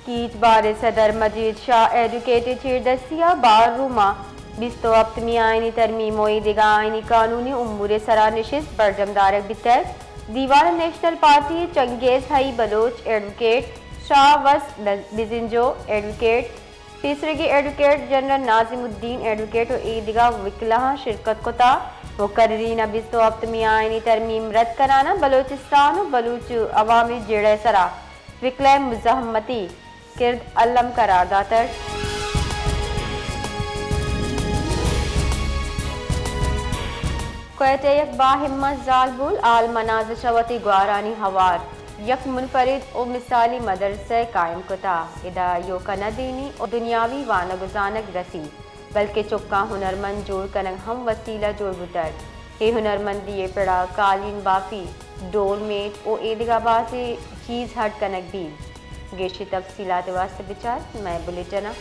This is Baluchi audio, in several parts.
کیچ بار ء صدر مجید شاہ ایڈووکیٹ ء چیردستی ء بار روم ء بیست ء ہپتمی آئینی ترمیم ء اے دگہ آئینی قانونی امور ء سرا نشست برجم دارگ بیتگ۔ دیوان نیشنل پارٹی ء چنگیز حئی بلوچ ایڈووکیٹ، شاہ وس بزنجو ایڈووکیٹ، پیسریگیں ایڈووکیٹ جنرل ناظم الدین ایڈووکیٹ ء اے دگہ وکلاہاں شرکت کتا۔ مقررین ء بیست ء ہپتمی آئینی ترمیم رد کنان ء بلوچستان ء بلوچ عوامی جیڑہ ء سرا وکلائیں مزاحمتی کرد الم قرار داتگ۔ کوئٹہ ء یک باہمت زالبول آلما نازش ء وتی گوارانی ہوار یک منفرد و مثالی مدرسہ قائم کتا۔ ادا ایوکا نہ دینی و دنیاوی وانگ و زانگ رسی، بلکہ چکاں ہنرمند جوڑ کنگ ہم وسیلہ جوڑ بوتگ۔ اے ہنرمندی ء پڑا قالین بافی، ڈول میٹ و ایدگہ بازیں چیز ہڈ کنگ بیت۔ گیشی تفصیلات واسطہ بچار مئے بلیٹن ء۔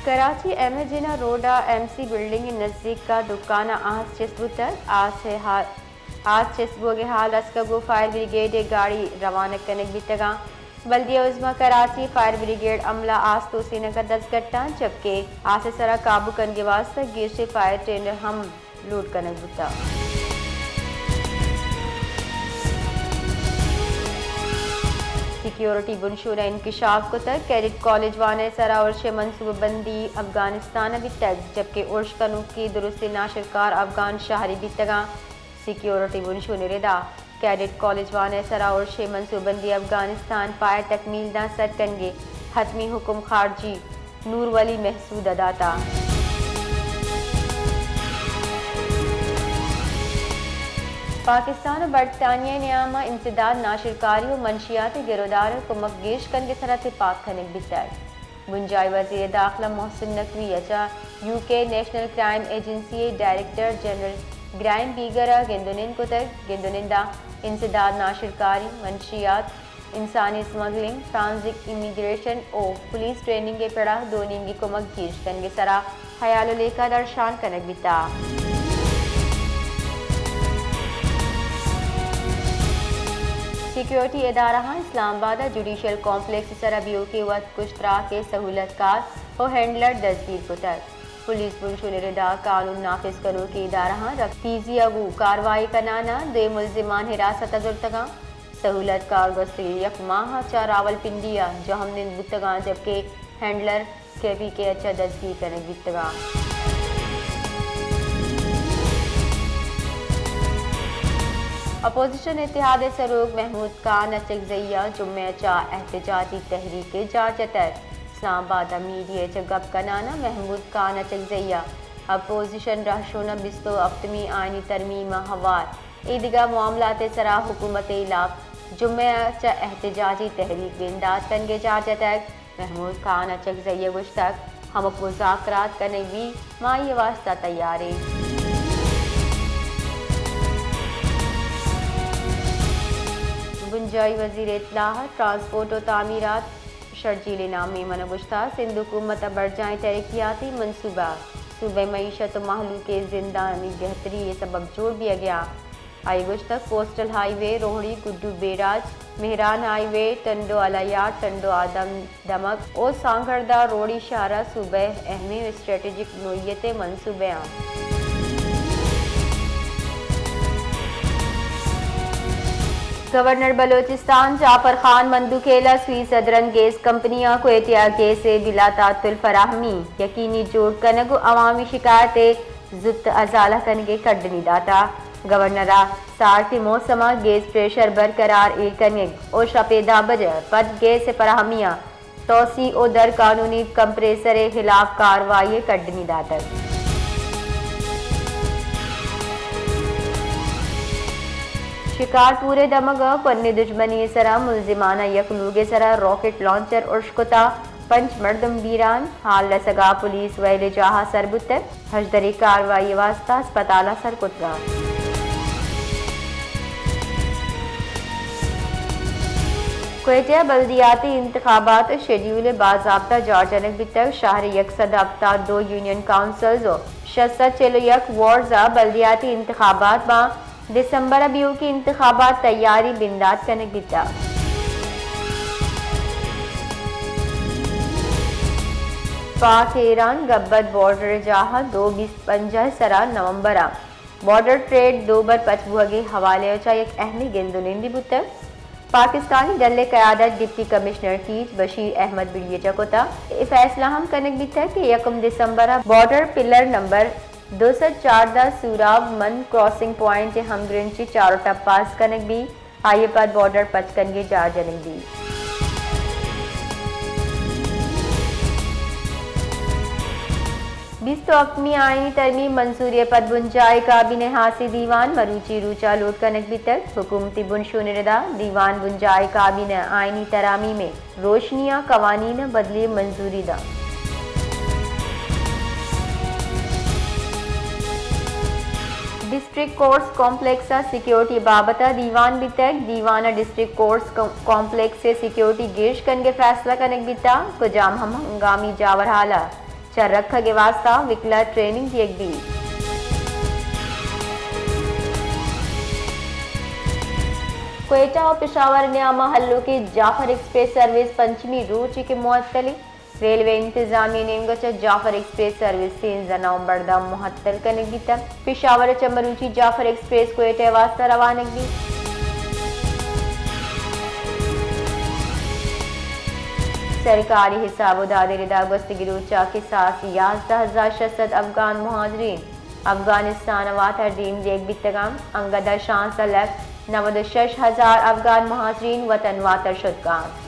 کراچی ایم اے جناح روڈ ء ایم سی بلڈنگ ء نزیک ء دکان ء آس چست بوتگ۔ آس ء حال، آس چست بوگ ء حال رسکگ و فائر بریگیڈ ء گاڑی روانگ کنگ بیتگاں۔ بلدیہ عظمی کراچی فائر بریگیڈ عملہ آس توسینگ ء دزگٹاں، جبکہ آس ء سرا قابو کنگ ء واستہ گیشیں فائر ٹینڈر ہم لوڈ کنگ بوتگ۔ سیکیورٹی بنشون ء انکشاف کتگ، کیڈٹ کالج وانگ ء سرا ارش ء منصوبہ بندی افغانستان ء بیتگ، جبکہ ارش کنوکی درستیں ناشرکار افغان شہری بیتگاں۔ سیکیورٹی بنشون ء ردا کیڈٹ کالج وانگ ء سرا ارش ء منصوبہ بندی افغانستان پائے تکمیل داں سر کنگ ء حتمی حکم خارجی نور ولی محسود ء داتا۔ پاکستان و برطانیہ ء نیام ء انسداد ناشرکاری و منشیات ء گرودار ء کمک گیش کنگ ء سرا تپاک کنگ بیتگ۔ بنجاہی وزیر داخلہ محسن نقوی ء چہ یو کے نیشنل کرائم ایجنسی ء ڈائریکٹر جنرل گرائم بیگر ء گند و نند کتگ۔ گند و نند ء انسداد ناشرکاری، منشیات، انسانی سمگلنگ، ٹرانزٹ امیگریشن و پولیس ٹریننگ ء پڑا دو نیمگی کمک گیش کنگ ء سرا ہیال و لیکہ درشان کنگ بیتا۔ سیکیورٹی ادارہاں اسلام آباد ء جوڈیشل کمپلیکس ء سرا بیوکیں وت کش تراک ء سہولت کار و ہینڈلر دزگیر کتگ۔ پولیس بنشون ء ردا قانون نافذ کنوکیں ادارہاں رکھ تیزی ء گوں کاروائی کنان ء دوئیں ملزمان حراست ء زرتگاں۔ سہولت کار گوستگیں یک ماہ ء چہ راولپنڈی ء جہم نند بوتگاں، جبکہ ہینڈلر کے پی کے ء چہ دزگیر کنگ بیتگاں۔ اپوزیشن اتحاد ء سروک محمود خان اچکزئی ء جمعہ ء چہ احتجاجی تحریک ء جار جتگ۔ اسلام آباد ء میڈیا ء چہ گپ کنان ء محمود خان اچکزئی ء اپوزیشن رہشون ء بیست ء ہپتمی آئینی ترمیم ء ہوار ایدگہ معاملات ء سرا حکومت ء ہلاپ جمعہ ء چہ احتجاجی تحریک بندات کنگ ء جار جتگ۔ محمود خان اچکزئی ء گوشتگ، ہمک مذاکرات کنگ بیت، ما آئی ء واستہ تیار ایں۔ بنجاہی وزیر اطلاعات، ٹرانسپورٹ و تعمیرات شرجیل انعام میمن ء گوشتگ، سندھ حکومت ء برجاہیں ترقیاتی منصوبہ صوبہ ء معیشت و مہلوک ء زندانی گہتری ء سبب جوڑ بیگ ء آئی گوشتگ، کوسٹل ہائی وے روہڑی گڈو بیراج، مہران ہائی وے ٹنڈو الہیار، ٹنڈو آدم دمگ و سانگھڑدہ روہڑی شاہراہ صوبہ ء اہمیں اسٹریٹجک نوعیت ء منصوبہ آں۔ گورنر بلوچستان جعفر خان مندوخیل ء سوئی سدرن گیس کمپنی ء کوئٹہ ء گیس ء بلا تعطل فراہمی یقینی جوڑ کنگ و عوامی شکایت ء زوت ازالہ کنگ ء کڈنی داتہ۔ گورنر ء سارتی موسم ء گیس پریشر برقرار ایر کنگ و شپ ء دہ بج ء پد گیس ء فراہمی ء توسیع و در قانونی کمپریسر ء ہلاپ کاروائی ء کڈنی داتگ۔ شکارپور ء دمگ ء پنی دژمنی ء سرا ملزمان ء یک لوگ ء سرا راکٹ لانچر ارش کتا، پنچ مردم بیران، حال رسگا پولیس ویل جاہ ء سر بوتگ، ہژدری کاروائی ء واستہ ہسپتال ء سر کتگ۔ کوئٹہ ء بلدیاتی انتخابات شیڈیول ء باضابطہ جار جنگ بیتگ، شہر ء یک سد ہپتاد دو یونین کونسلز و شش سد چل و یک وارڈز ء بلدیاتی انتخابات باں دسمبر ءَ بیوکیں انتخابات تیاری بندات کنگ بیتگ۔ پاک ایران گبت بارڈر جاہ دو بیست پنجاہ سرا نومبر ءَ بارڈر ٹریڈ دوبر پچ بوہگ ءِ حوالہ ءَ چہ یک اہمیں گند ءُ نندے بوتگ۔ پاکستانی ڈل ءِ قیادت ڈپٹی کمشنر ٹیچ بشیر احمد بڑی ءَ چہ کتگ۔ اے فیصلہ ہم کنگ بیتگ کہ یکم دسمبر ءَ بارڈر پلر نمبر دو سد چاردہ سوراب مند کراسنگ پوائنٹ ءِ ہمگرنچی چار ءُ ٹپ پاس کنگ بیت، آئی ءَ پد بارڈر پچ کنگ ءِ جاہ جنگ بیت۔ بیست ءُ ہپتمی آئینی ترمیم منظوری ءَ پد بنجاہی کابینہ ءِ ہاسیں دیوان مروچی روچ ءَ لوٹ کنگ بیتگ۔ حکومتی بنشون ءِ ردا دیوان بنجاہی کابینہ ءِ آئینی ترامیم ءِ روشنی ءَ قوانین ءَ بدلی ءِ منظوری دنت۔ ڈسٹرکٹ کورٹس کمپلیکس ءِ سیکیورٹی ءِ بابت ءَ دیوان بیتگ۔ دیوان ءَ ڈسٹرکٹ کورٹس کم-، کمپلیکس ءِ سیکیورٹی گیش کنگ ءِ فیصلہ کنگ بیتگ۔ کجام ہم ہنگامی جاورحال ءَ چہ رکھگ ءِ واستہ وکلا ٹریننگ دیگ بیت۔ کوئٹہ ءُ پشاور ءِ نیام ءَ ہلوکیں جعفر ایکسپریس سروس پنچمی روچ ءَ کہ معطل اِنت۔ ریلوے انتظامیہ ءِ نیمگ ءَ چہ جعفر ایکسپریس سروس سیزدہ نومبر ءَ داں معطل کنگ بیتگ۔ پشاور ءَ چہ مروچی جعفر ایکسپریس کوئٹہ ءِ واستہ روانگ بیت۔ سرکاری حساب ءُ داد ءِ ردا گوستگیں روچ ءَ کساس یازدہ ہزار شش سد افغان مہاجرین افغانستان ءَ واتر دیم دیگ بیتگ اَنت۔ انگت ءَ شانزدہ لکھ نود ءُ شش ہزار افغان مہاجرین وطن واتر شتگ اَنت۔